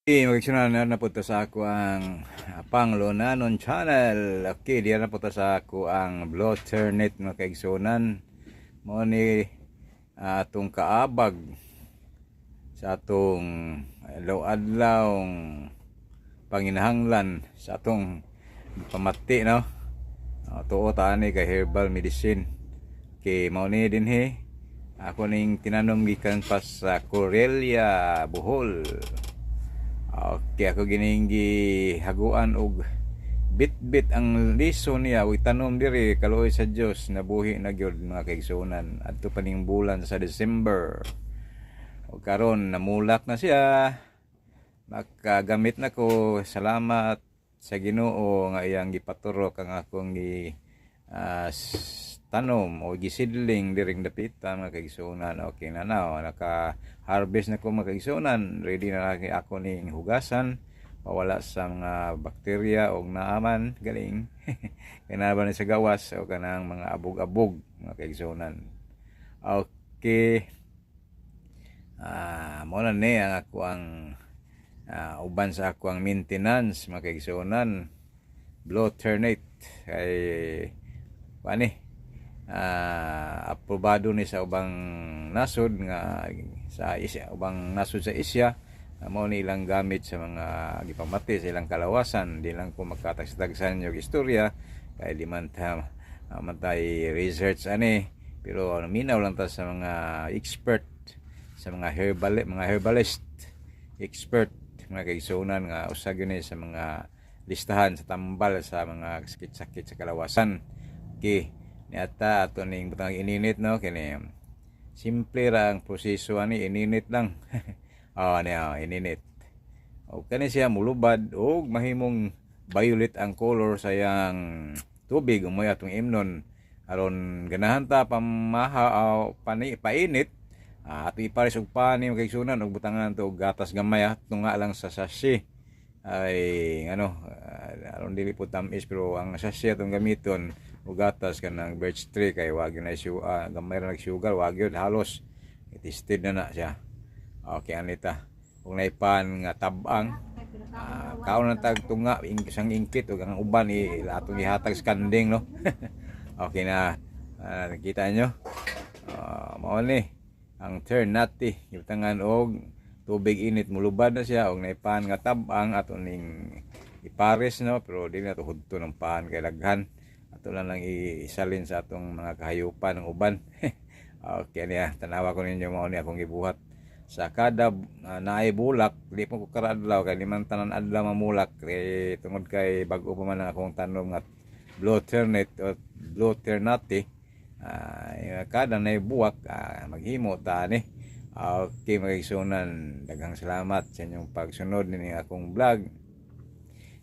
Mag na na po sa ako ang Panglunanon Channel. Okay, diyan na po sa ako ang Blue Ternate, mga kaigsunan. Mao ni atong kaabag sa atong adlaw-adlaw panginahanglan sa atong pamati, no? Tuo ta ani kay herbal medicine. Okay, mao ni dinhi. Ako ning tinanom gikan pa sa Corelia, Bohol. Okay, ako gining gihaguan og bit-bit ang liso niya ug tanom diri, kaluoy sa Dios, nabuhi na gyud, mga kaigsuonan, adto pa ning bulan sa December. Ug karon namulak na siya, makagamit na ko. Salamat sa Ginoo nga iyang gipaturok ang akong gi tanom o gisidling diring dapita, mga kaigsuonan. Okay na na, naka harvest na ko, mga kaigsuonan. Ready na lagi ako ning hugasan pawala sa mga bakterya og naaman galing kay naa ba ni sa gawas o kanang mga abog-abog, mga kaigsuonan. Okay, mao na ni ang ako ang uban sa ako ang maintenance, mga kaigsuonan. Blue Ternate kay ani aprobado ni sa ubang nasod nga sa Asia, ubang nasod sa Asia. Mao ni ilang gamit sa mga gipamati sa ilang kalawasan. Di lang ko makatagsa-tagsan yung istorya kay di man ta man tay research ani, pero minaw lang ta sa mga expert, sa mga herbal, mga herbalist expert, mga kaigsuonan, nga usa gyud ni sa mga listahan sa tambal sa mga sakit-sakit sa kalawasan. Okay, niata ato ning butang ininit, no? Kini simple ra ang proseso ani, ininit lang. Oh, niya ininit o kani siya mulubad og mahimong violet ang color sa iyang tubig. Umoy atong imnon aron ganahan ta pamaha o pani painit, ato ipares og pani, mga kaigsuonan, og butangan to og gatas gamay, tunga lang sa sachet ay ano, aron dili po tamis, pero ang sachet atong gamiton og gatas kanang Birch Tree kay wag na gamay ra nag-sugar, wag yun halos tested na na siya. Okay, anita kung naipan nga tabang, kaon na tag tunga isang ingkit ug ang uban i atong ihatag sa kanding, no? Okay na, nakita nyo, mao ni ang ternate. Gibutangan og tubig init, mulubad na siya og naipan nga tabang, ato ning ipares, no? Pero di na to hudto ng pan kay daghan, ato lang lang isalin sa atong mga kahayupan ng uban. Okay niya, tanawa ko ninyo, mao ni akong gibuhat sa kada naay bulak. Di po ko karadlaw kay di man tanan adlaw mamulak kay tungod kay bag-o pa man ang akong tanom nga blue ternate o blue ternate. Kada naay buwak, maghimo ta ni. Okay, mga kaigsuonan, daghang salamat sa inyong pagsunod nini akong vlog.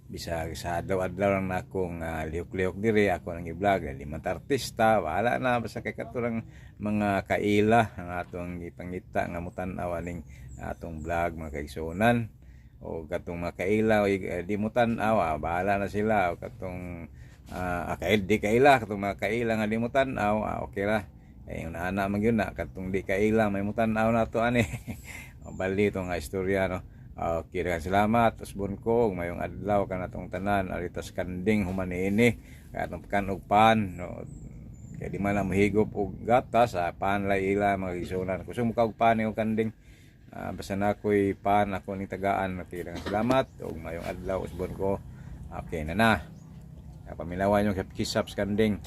Bisag sa adlaw-adlaw lang na akong lihok-lihok diri ako nang i-vlog, di man ta artista, bahala na, basta kay kato mga kaila ang atong gipangita nga mutan-aw aning atong vlog, mga kaigsuonan. O katong mga kaila o di mo tan-aw, bahala na sila. O katong di kaila, katong mga kaila nga di mo tan-aw, okay ra. Eh, yung ana man gyud na katong di kaila may mutan-aw na to ani. Bali to nga istorya, no? Okay, daghang salamat. Usbon ko ug mayong adlaw kanatong tanan. Aritas kanding human niini kay atong pakan og pan, no? Kay di man na mahigop og gatas, pan lay ila, mga kaigsuonan. Kusog mo ka og pan og kanding. Basta na ako'y pan ako ning tagaan. Okay, daghang salamat ug mayong adlaw, usbon ko. Okay na na. Paminawan yung kisap sa kanding.